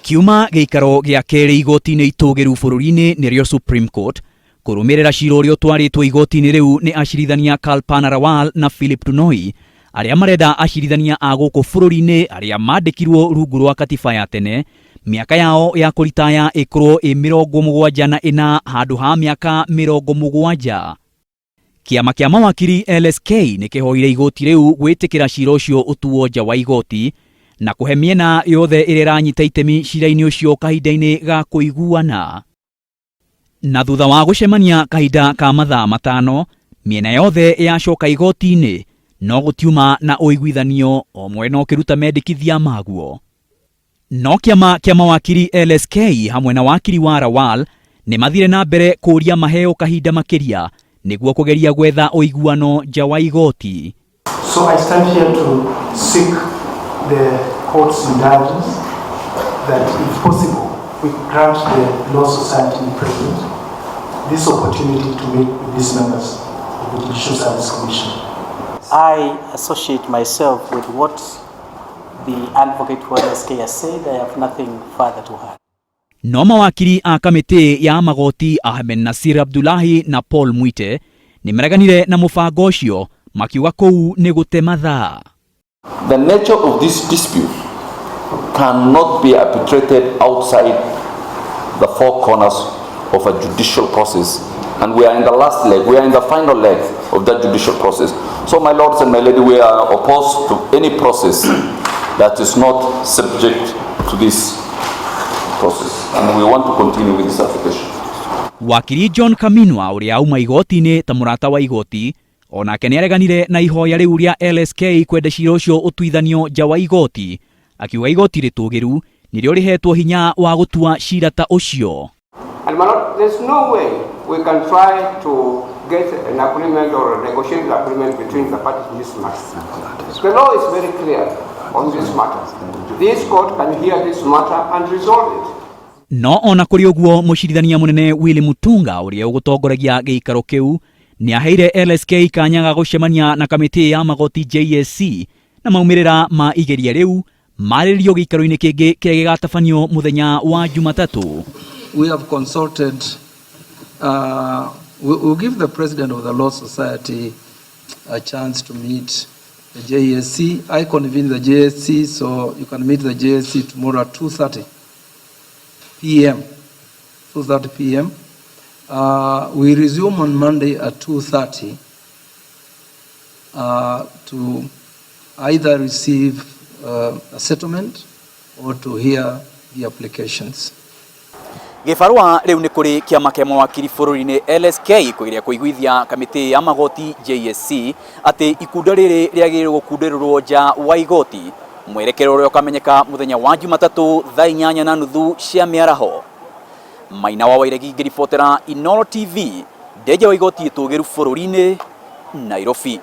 Kiuma gĩikaro gĩa kerĩ igoti-inĩ itũgĩru bũrũri-inĩ nĩrĩo Supreme Court kũrũmĩrĩra cira ũrĩa ũtwarĩtwo igoti-inĩ rĩu nĩ acirithania Kalpana Rawal na Philip Tunoi arĩa marenda acirithania a gũkũ bũrũri-inĩ arĩa mandĩkirwo rungu rwa katiba ya tene mĩaka yao ya kũritaya ĩkorwo ĩ 74 handũ ha mĩaka 70. Kĩama kĩa mawakiri LSK nĩ kĩhoire igoti rĩu gwĩtĩkĩra cira ũcio ũtuo nja wa igoti na kũhe mĩena yothe ĩrĩa ĩranyita itemi cira-inĩ ũcio kahinda-inĩ ga kũiguana. Na thutha wa gũcemania kahinda ka mathaa 5, mĩena yothe yacoka igoti-inĩ no gũtiuma na ũiguithanio o mwena ũkĩruta mendekithia maguo. No kĩama kĩa mawakiri LSK hamwe na wakiri wa Rawal nĩ mathire na mbere kũũria maheo kahinda makĩria nĩguo kũgeria gwetha ũiguano nja wa igoti. So I stand here to seek the court's indulgence that if possible we grant the Law Society President this opportunity to meet with these members of the Judicial Service Commission. I associate myself with what the advocate for LSK has said. I have nothing further to add. No mawakiri a kamĩtĩ ya magoti Ahmed Nasir Abdullahi na Paul Mwite nĩ mareganire na mũbango ũcio makiuga kũu nĩ gũte mathaa. The nature of this dispute cannot be arbitrated outside the four corners of a judicial process, and we are in the last leg, we are in the final leg of that judicial process. So my lords and my lady, we are opposed to any process that is not subject to this process, and we want to continue with this application. Wakiri John Kaminwa ũrĩa auma igoti-inĩ ta mũrata wa igoti onake nĩ areganire na ihoya rĩu rĩa LSK kwenda cira ũcio ũtuithanio nja wa igoti, akiuga igoti rĩtũgĩru nĩrĩo rĩhetwo hinya wa gũtua cira ta ũcio. And my lord, there's no way we can try to get an agreement or a negotiated agreement between the parties in this matter. The law is very clear on this matter. This court can hear this matter and resolve it. No ona kũrĩ ũguo, mũcirithania mũnene Willy Mutunga ũrĩa ũgũtongoragia gĩikaro kĩu nĩ aheire LSK kanya ga gũcemania na kamĩtĩ ya magoti JSC na maumĩrĩra ma igeria rĩu marĩrĩrio gĩikaro-inĩ kĩngĩ kĩrĩa gĩgatabanio mũthenya wa Jumatatũ. We have consulted, we'll give the president of the Law Society a chance to meet the JSC. I convene the JSC, so you can meet the JSC tomorrow at 2:30 p.m. 2:30 p.m. We resume on Monday at 2:30 to either receive a settlement or to hear the applications. Gĩbarũa rĩu nĩ kũrĩ kĩama kĩa mawakiri bũrũri-inĩ LSK kũgeria kũiguithia kamĩtĩ ya magoti JSC atĩ ikunda rĩrĩ rĩagĩrĩirwo gũkundĩrĩrwo nja wa igoti, mwerekero ũrĩa ũkamenyeka mũthenya wa Jumatatũ thaa 8:30 cia mĩaraho. Maina wa Wairegi ngĩribotera Inooro TV ndenja wa igoti ĩtũgĩru bũrũri-inĩ, Nairobi.